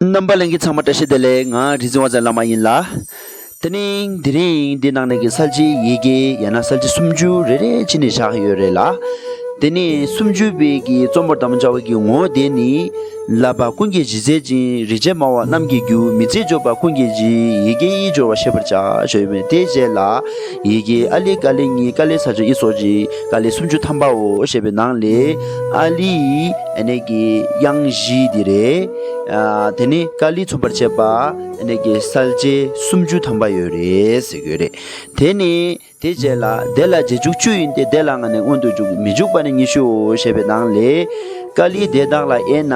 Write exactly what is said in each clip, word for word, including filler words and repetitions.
རྣམ་པ་ལྷན་རྒྱས་ཚང་མ་བཀྲ་ཤིས་བདེ་ལེགས། ང་རིག་འཛིན་དབང་ཚེ་བླ་མ་ཡིན་ལ། དེ་ནས་དེ་རིང་འདི་ནང་ནས་ཀྱི་གསལ་བྱེད་ཡི་གེ་ཡང་ན་གསལ་བྱེད་སུམ་ཅུ་རེ་རེ་བྱས་ནས་བཞག་ཡོད་རེད་ལ། དེ་ནས་སུམ་ཅུ་པའི་གི་གཙོ་མོར་དམ་བཅའ་བ་གི་ངོ་བོ་དེ་ནི། བསླབ་པ་ཀུན་གྱི་གཞི་རྩའི་སྦྱིན། རིག་བྱེད་སྨྲ་བ་རྣམས་ཀྱི་རྒྱུ། མི་ཚེ་སྐྱོབ་པ་ཀུན་གྱི་གཞི། ཡི་གེ་ཡི་སྦྱོར་བ་ཤེས་པར་བྱ། ཞེས་པའི་དེའི་རྗེས་ལ། ཡི་གེ་ཨཱ་ལི་ཀཱ་ལི་གཉིས། ཀཱ་ལི་ས་བཅད་ཨི་སོགས་ཀྱི་ཀཱ་ལི་སུམ་ཅུ་ཐམ་པའོ། ཞེས་པའི་ནང་ལས། ཨཱ་ལི་ཨ་ནི་གི་དབྱངས་བཞི་འདི་རེད། ཨ་དེ་ནི་ཀཱ་ལི་མཚོན་པར་བྱེད་པ་ཨ་ནི་གི་གསལ་བྱེད་སུམ་ཅུ་ཐམ་པ་ཡོད་རེད་ཟེར་གྱི་ཡོད་རེད། དེ་ནི་དེ་རྗེས་ལ་དེ་ལ་རྗེས་འཇུག་བཅུ་ཡིན་ཏེ། དེ་ལ་ང་ནི་སྔོན་དུ་འཇུག་མི་འཇུག་པ་ནི་ཉི་ཤུའོ། ཞེས་པའི་ནང་ལས། ཀཱ་ལི་དེ་དག་ལ་དབྱེ་ན་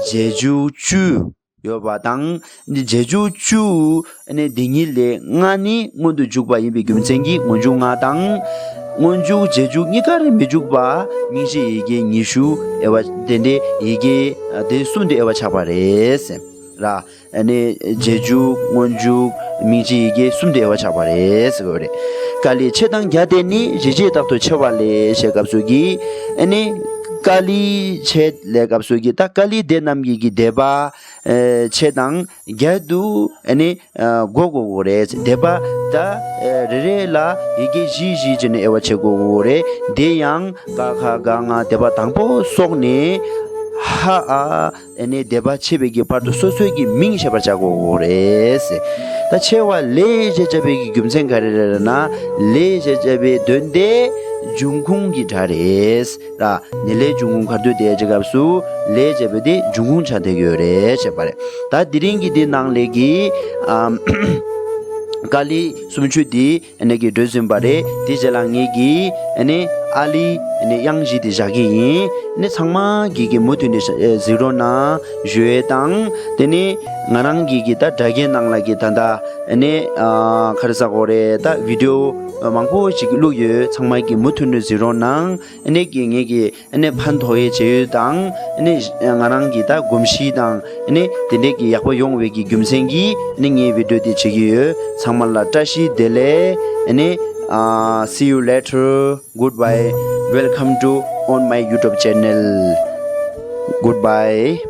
རྗེས་འཇུག་བཅུ་ཡོད་པ་དང་། རྗེས་འཇུག་བཅུ་ནི་འདི་ཉིད་ལས་ལྔ་ནི་སྔོན་དུ་འཇུག་པ་ཡིན་པའི་རྒྱུ་མཚན་གྱིས་སྔོན་འཇུག་ལྔ་དང་། སྔོན་འཇུག་རྗེས་འཇུག་གཉིས་ཀར་མི་འཇུག་པ་མིང་གཞི་ཡི་གེ་ཉི་ཤུ། དབྱེ་བ་དེ་འདྲའི་ཡི་གེ་དེ་གསུམ་དུ་དབྱེ་བ་ཆགས་པ་རེད། ར། ཨ་ནི་རྗེས་འཇུག་སྔོན་འཇུག་མིང་གཞི་ཡི་གེ་གསུམ་དུ་དབྱེ་བ་ཆགས་པ་རེད་ཟེར་བ་རེད། ཀཱ་ལི་ཕྱེད་དང་བརྒྱད་དེ་ནི། རིག་བྱེད་རྟག་ཏུ་ཕྱེ་བ་ལས། ཞེས་སྐབས་སུ་གི། ཨ་ནི་ཀཱ་ལི་ཕྱེད་ལས་སྐབས་སུ་གི་ད་ཀཱ་ལི་དེ་རྣམས་ཀྱི་གི་སྡེ་པ་ཨེ་ཕྱེད་དང་བརྒྱད་དུ་ཨ་ནི་ཨ་བགོ་དགོས་རེད། སྡེ་པ་ད་ཨེ་རེ་རེ་ལ་ཡི་གེ་བཞི་བཞི་བྱས་ནས་དབྱེ་བ་ཕྱེ་དགོས་རེད། དེ་ཡང་ཀ་ཁ་ག་ང་སྡེ་པ་དང་པོ་སོགས་ནས་ཧ་ཨ། ཨ་ནི་སྡེ་པ་ཕྱེད་པའི་གི་བར་དུ་སོ་སོའི་གི་མིང་བཤད་པར་བྱ་དགོས་རེད། ད་ཕྱེ་བ་ལས་ཞེས་བྱ་བའི་གི་རྒྱུ་མཚན་ག་རེ་རེད་ལབ་ན། ལས་ཞེས་བྱ་བའི་དོན་དེ་འབྱུང་ཁུངས་ཀྱི་སྒྲ་རེད། ར། ནི་ལས་འབྱུང་ཁུངས་ག་རེ་འདུག་དེ་ཅེས་སྐབས་སུ་ལས་ཞེས་པའི་དེ་འབྱུང་ཁུངས་ཆགས་བསྡད་ཡོད་རེད་ཞེས་པ་རེད། ད་དེ་རིང་གི་འདི་ནང་ལས་ཀྱི་ཨམ། ཀཱ་ལི་སུམ་ཅུ་འདི་ཨ་ནི་གི་འགྲོས་ཟིན་པ་རེད། དེ་རྗེས་ལ་ངེད་ཀྱིས་ཨ་ནི་ཨཱ་ལི་ཨ་ནི་དབྱངས་བཞི་དེ་བཞག་གི་ཡིན། ཨ་ནི་ཚང་མ་གིས་གི་མུ་མཐུད་ནས་གཟིགས་རོགས་གནང་ཞུ་ཡས་དང་། དེ་ནི་ང་རང་གིས་གི་ད་དྲ་རྒྱའི་ནང་ལ་གི་ད་ལྟ་ཨ་ནི་ཨ་ག་རེ་ཟེར་དགོས་རེད། ད་བི་ཌི་ཡོ་མང་པོ་ཞིག་བླུགས་ཡོད། ཚང་མ་གིས་མུ་མཐུད་ནས་གཟིགས་རོགས་གནང་། ཨ་ནི་གི་ངེད་ཀྱི་ཨ་ནི་ཕན་ཐོགས་ཡས་བྱེད་ཡུལ་དང་། ཨ་ནི་ང་རང་གི་ད་གོམས་གཤིས་དང་། ཨ་ནི་དེ་འདྲས་ཀྱི་ཡག་པོ་ཡོང་བའི་གི་རྒྱུ་མཚན་གྱིས་ཨ་ནི་ངས་བི་ཌི་ཡོ་དེ་བྱེད་ཀྱི་ཡོད། ཚང་མ་ལ་བཀྲ་ཤིས་བདེ་ལེགས། ཨ་ནི་ཨ་see you later. Goodbye. Welcome to on my YouTube channel. Goodbye.